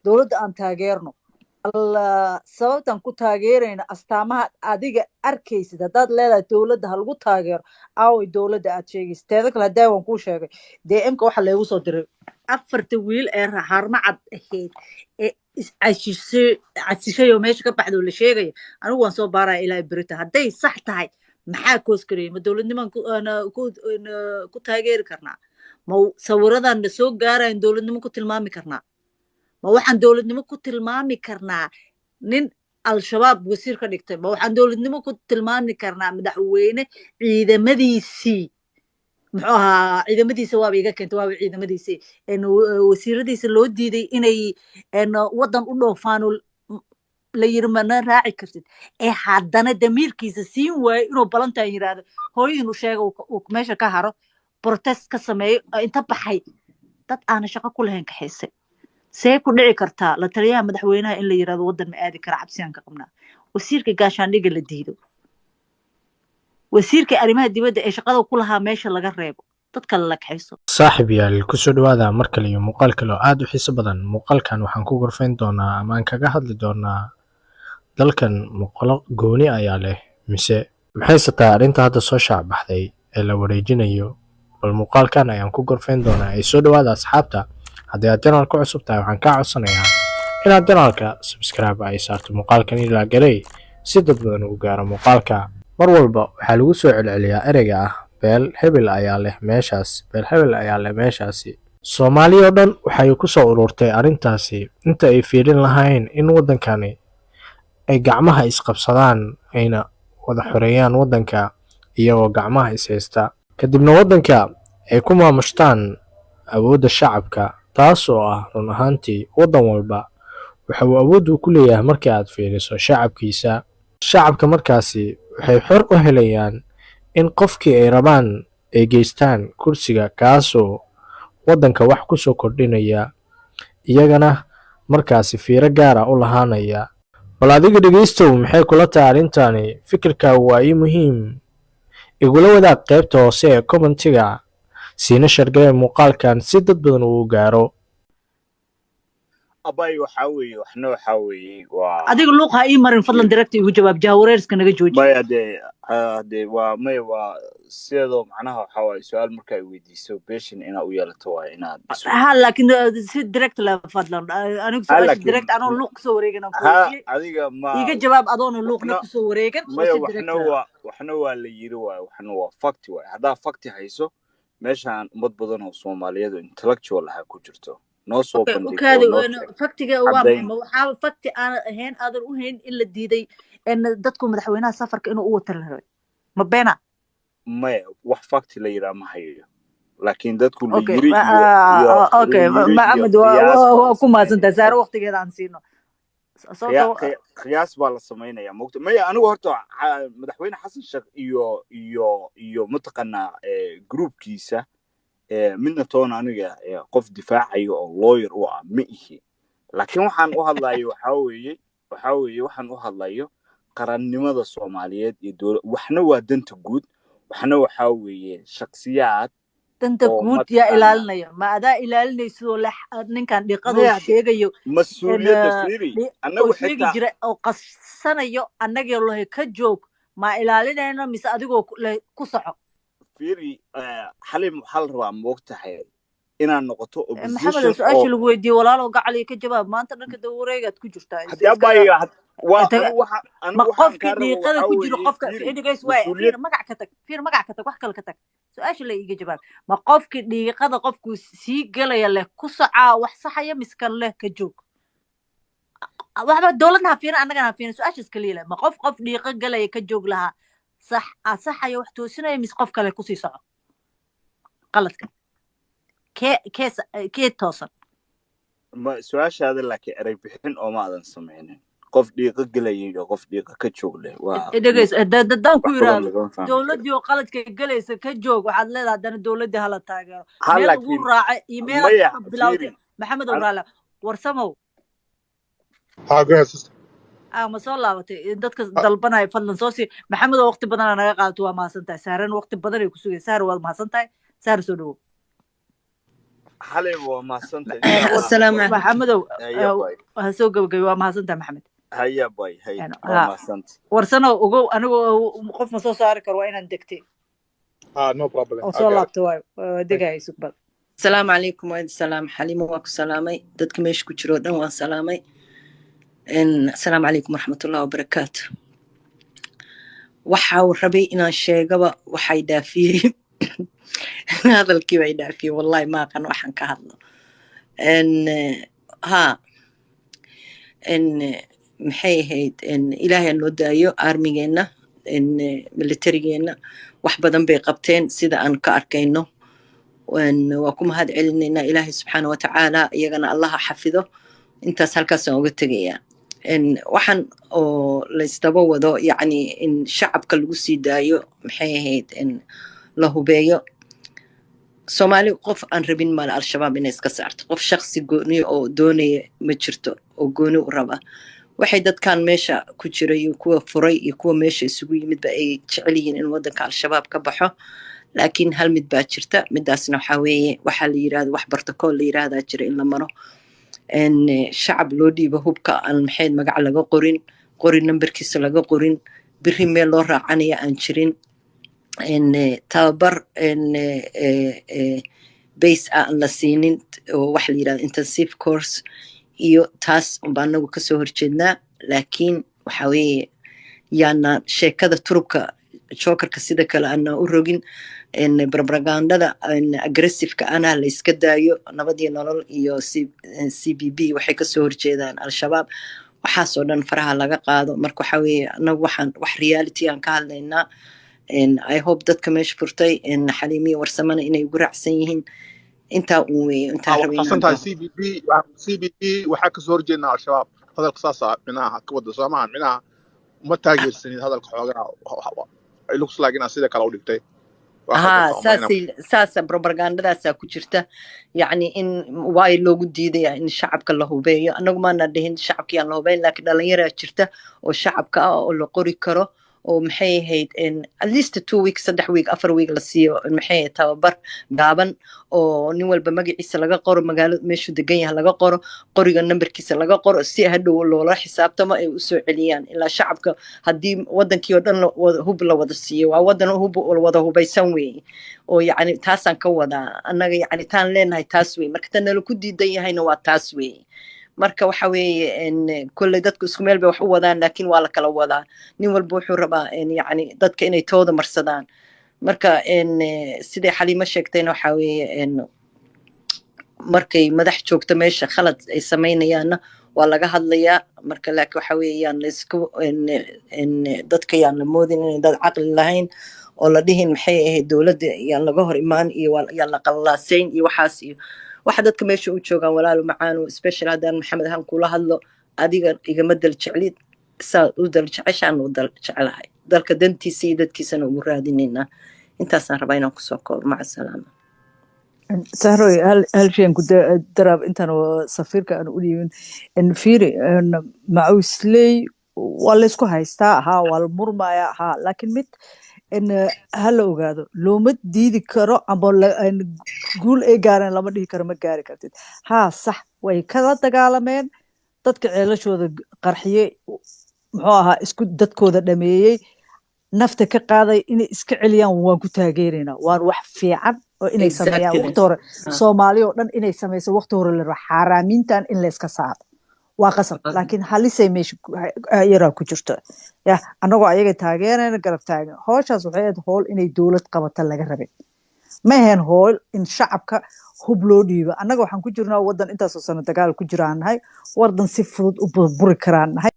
Dowladda aan taageerno. Alla, sababtan ku taageerayna astaamaha adiga arkaysid. Haddaad leedahay dowladda ha lagu taageero, aaway dowladda aad sheegaysid? Teeda kale, haddaa waan kuu sheegay DM-ka waxa laygu soo diray, afarta wiil ee Haramcad ahayd ee iscashisay, casishay oo meesha ka baxda oo la sheegaya, anigu waan soo baaraya ilaa berita. Hadday sax tahay, maxaa koos karaya? Ma dowladnimaan ku taageeri karnaa? Ma sawiradan na soo gaarayan dowladnimo ku tilmaami karnaa? Ma waxaan dowladnimo ku tilmaami karnaa nin Al-Shabaab wasiir ka dhigtay? Ma waxaan dowladnimo ku tilmaami karnaa madaxweyne ciidamadiisii, muxuu ahaa, ciidamadiisa waaba iga keentay, waaba ciidamadiisii wasiiradiisa loo diiday inay waddan u dhoofaan oo la yiri mana raaci kartid, ee haddana damiirkiisa siin waayo inuu balantan yidhaahdo, hooyadiin u sheega, uu meesha ka haro, protest ka sameeyo, inta baxay dad aana shaqo ku lahayn kaxaysay? See ku dhici kartaa la taliyaha madaxweynaha in la yirahdo waddan ma aadi kara, cabsiyaan ka qabnaa, wasiirka gaashaandhigga la diido, wasiirka arrimaha dibadda ee shaqada ku lahaa meesha laga reebo, dad kale la kaxayso? Saaxiib yaal, kusoo dhawaada mar kale iyo muuqaal kale oo aad u xiiso badan. Muuqaalkan waxaan ku gorfayn doonaa ama aan kaga hadli doonaa, dalkan muqalo gooni ayaa leh mise maxayse tahay arrinta hadda soo shaac baxday ee la wareejinayo? Bal muuqaalkan ayaan ku gorfayn doonaa ee soo dhawaada, asxaabta. Haddii aad channel ku cusub tahay, waxaan kaa codsanayaa inaad channelka subscribe ay saarto, muuqaalkan ilaa galey si dad badan uu gaaro muuqaalka. Mar walba waxaa lagu soo celceliyaa ereyga ah beel hebel ayaa leh meeshaas, beel hebel ayaa leh meeshaasi. Soomaali oo dhan waxay ku soo ururtay arrintaasi inta ay fiirin lahayn in waddankani ay gacmaha isqabsadaan, ayna wada xoreeyaan waddanka iyagoo gacmaha is haysta, kadibna waddanka ay ku maamushtaan awoodda shacabka, taas oo ah run ahaantii waddan walba waxa uu awood u ku leeyahay markii aad fiiriso shacabkiisa. Shacabka markaasi waxay xor u helayaan in qofkii ay rabaan ay geystaan kursiga, kaasoo waddanka wax ku soo kordhinaya, iyagana markaasi fiiro gaara u lahaanaya. Bal adiga dhegeystow, maxay kula tahay arrintani? Fikirkaagu waa ii muhiim, igula wadaag qaybta hoose ee commentiga, siina share garee muuqaalkan si dad badan uu gaaro. Abay, waxaa weeye, waxna waxaa weeye waa Adiga luuq ha ii marin fadlan, direct igu jawaab, jahawareerska naga jooji. Maya, dee waa maya, waa sideedoo macnaha waxaa waaye su-aal marka ay weydiiso beshin inaa u yeelato waaye inaad Ha, laakiin si direct la fadlan. Anigu ha su-aasha laakiin direct anoo luuq kusoo wareegan aan ku ha weydiiyey. Adiga ma Iiga jawaab adoona luuqna waxna kusoo wareegan oo maya si direct waxna la. Waa waxna waa la yiri waaye, waxna waa fact waaye. Haddaa fact hayso, meeshaan ummad badan oo Soomaaliyeed oo intellectual ahaa ku jirto, noo soo Okay, bandhig oo ukaadi noo sheeg factiga waa maxay? Caddayn. Ma waxaa fact aanan ahayn aadan u hayn in la diiday en dadku madaxweynaha safarka inuu u wata la rabay? Ma beena? Maya, wax fact la yiraa ma hayo, laakiin dadku la Okay. yiri iyo okay. la yiri iyo Maxamed, waa qiyaas baa waa la ku mahadsantahay. sameynaya. Saare, waqtigeeda aan siino, sababta Qiyaas baa la samaynaya, mogta. Maya, anigu horta madaxweyne Xasan Sheekh iyo mataqaanaa groupkiisa midna toona aniga qof difaacayo oo lawyer u ah ma ihi, laakiin waxaan u hadlayo waxaa weeye waxaan u hadlayo qarannimada Soomaaliyeed iyo dowlad. Waxna waa danta guud, waxna waxaa weeye shakhsiyaad Danta oo guud yaa mataqaanaa ilaalinaya? Ma adaa ilaalinaysidoo leh ninkan dhiiqadoo maya sheegayo en mas-uuliyadda fiiri oo annagu sheegi xitaa jira oo qasanayo annagii lahay ka joog, ma ilaalinayno mise adigoo ku soco? Fiiri, Xalim, waxaa la rabaa, moogtahay, inaad noqoto Maxamed, opposition su-aashii oo lagu weydiiyey, walaalow gacaliyo, ka jawaab. Maanta dhanka dawareegaad ku jirtaa haddii iskaga abaayo waa taga. anigu waxa Ma anigu waxaan qofkii kaa rabo dhiiqada waxaa ku jiro weeye qofka fiiri dhegays waay mas-uuliyad fiir magac ka tag, fiir magac ka tag, wax kale ka tag, su-aasha la iiga jawaab. Ma qofkii dhiiqada qofkuu sii gelaya leh ku socaa wax saxaya, miskan leh ka joog? Waxba dowladna ha fiirin, annagana ha fiirin, su-aashaas kaliya leh. Ma qof dhiiqo galaya ka joog lahaa sax asaxaya wax toosinaya, mise qof kale kusii soco qaladka? Kee toosan? Ma su-aashaada laakiin erey bixin oo ma aadan samaynin. Qof dhiiqo gelayay iyo qof dhiiqo ka joog leh waa Dhegays, haddaan ku wax badan yiraahdo lagama fahmi karo. Dowladdii oo qaladka gelaysa ka joog, waxaad leedahay haddana dowladdii hala taageero. Ha Meel ugu laakiin raacay iyo meelaad maya ka bilowday. Fiiri Maxamed Owraale Warsamow. Ha, go ahead, sister. Ah, ma soo laabatay? Dadka dalbanaya fadlan soo sii. Maxamed oo waqti badanaa naga qaadato, waa mahadsan tahay. Saaran waqti badan ay ku sugay. Saar, waad mahadsan tahay. Saar, soo dhawow. Xalay waa mahadsantahay, insha Allah. Asalaamu calaykum. Maxamedow. Haya bay. Ha soo gabagabay, waa mahadsantahay, Maxamed. Haya bay, hay waa mahadsanta. Warsano, ogow, anigoo qof ma soo saari karo, waa inaan degtay. Ah, no problem. Oo I soo got it. laabto, waayo waa degaya, sugbal. Asalaamu calaykum, waa idin salaam. Xaliimo, waa ku salaamay, dadka meesha ku jiro oo dhan waan salaamay. Asalaamu calaykum waraxmatullahi wabarakaatu. Waxa uu rabay inaan sheegaba waxay dhaafiyey, hadalkii bay dhaafiyey. Wallahi ma aqan waxaan ka hadlo. Ha maxay ahayd, Ilaahay noo daayo armigeenna, militarigeenna. Wax badan bay qabteen sida aan ka arkayno. Waa ku mahad celinaynaa Ilaahay subxaana watacaala, iyagana Allaha xafido. Intaas halkaasaan uga tegayaa. Waxaan oo laysdaba wado, yacni in shacabka lagu sii daayo, maxay ahayd, in la hubeeyo Soomaali, qof aan rabin male Al-Shabaab inay iska saarto. Qof shaksi gooni oo doonaya ma jirto oo gooni u raba. Waxay dadkan meesha ku jira iyo kuwa furay iyo kuwa meesha isugu yimidba ay jecel yihiin in wadanka Al-Shabaab ka baxo. Laakiin hal mid baa jirta, midaasna waxaa weeye waxaa la yirahda wax protocol la yirahdaa jira in la maro. Shacab loo dhiibo hubka aan maxayd magac laga qorin, qori nambarkiisa laga qorin, biri meel loo raacanaya aan jirin, tababar base ah aan la siinin oo waxa la yirahda intensive course iyo taas unbaa anagu kasoo horjeednaa. Laakiin waxa weeye yaana sheekada turubka jokerka sida kale aanan u rogin, propagandada aggressiveka ana la iska daayo. Nabad iyo Nolol iyo CBB waxay kasoo horjeedaan Al-Shabaab, waxaasoo dhan faraha laga qaado. Marka waxa weeye anagu waxaan wax reality aan ka hadlaynaa. I hope dadka meesha furtay, Xaliimiya, Warsamana, inay ugu raacsan yihiin. Intaa uun weeye intaa Waa rabay inaan xasan tahay. Dhaho. CBB, CBB waxaa kasoo horjeednaa Al-Shabaab. Hadalka saasa minaha ka wada soomaha, minaha uma taageersanid hadalka xoogaa. It looks like inaad sida kale u dhigtay. Waa Ha. khaldan uma inaan Saasay saasa propagandadaasaa ku jirta, yacni in waay loogu diidaya in shacabka la hubeeyo. Annagu maana dhihin shacabka yaan la hubeyn, laakiin dhalinyaraa jirta oo shacabka ah oo la qori karo oo maxay ahayd at least 2 weeks, 3 week, 4 week la siiyo, maxay ahayd, tababar gaaban oo nin walba magaciisa laga qoro, magaalo meeshuu degan yahay laga qoro, qoriga nambarkiisa laga qoro, si hadhow loola xisaabtamo ay usoo celiyaan. Ilaa shacabka haddii wadankii oo dhan hub la wada siiyo, waa wadan hub wada hubaysan weeye. Oo yacni taasaan ka wadaa annaga, yacni taan leenahay taas weye. Marka tan nala ku diidan yahayna waa taas weeye. Marka waxa weeye kolley dadku isku meel bay wax u wadaan, laakiin waa la kala wadaa. Nin walba wuxuu rabaa yacni dadka inay tooda marsadaan. Marka siday Xaliimo sheegtayna waxa weeye markay madax joogto meesha khalad ay samaynayaanna waa laga hadlayaa. Marka laakiin waxa weeyaan laysku dadka yaan la moodin inay dad caqli lahayn oo la dhihin maxay ahayd dowladda yaan laga hor imaan iyo yaan la qallalaasayn iyo waxaas iyo waxa dadka meesha u joogaan. Walaalo macaano, special haddaan Maxamed ahaan kula hadlo, adiga igama dal jeclid, saa u dal jeceshaan u dal jecelahay, dalka dantiisa iyo dadkiisana ugu raadinaynaa. Intaasaan rabaa inaan kusoo koobo. Maca salaama. Sahroy, hal shay aan ku daraab intaan oo safiirka aan u dhiibin. Fiiri, macuusley waa laysku haystaa, haa, waa la murmayaa, haa, laakiin mid ha la ogaado: looma diidi karo amba guul ay gaareen lama dhihi karo ma gaari kartid. Haa, sax, way kala dagaalameen dadka ceelashooda qarxiyey, muxuu ahaa, isku dadkooda dhameeyey, nafta ka qaaday. Inay iska celiyaan waan ku taageeraynaa, waan wax fiican oo inay sameeyaan. Waqti hore Soomaali oo dhan inay sameyso, waqti hore la rabo xaaraamiintan in layska saaro waa qasab, laakiin halisay meesha yaraa ku jirto ya. Annagoo ayaga taageerayna, garab taagan, howshaas waxay ahayd howl inay dowlad qabata laga rabay, ma ahayn howl in shacabka hub loo dhiibo. Annaga waxaan ku jirnaa wadan intaasoo sano dagaal ku jiraan nahay, wadan si fudud u burburi karaan nahay.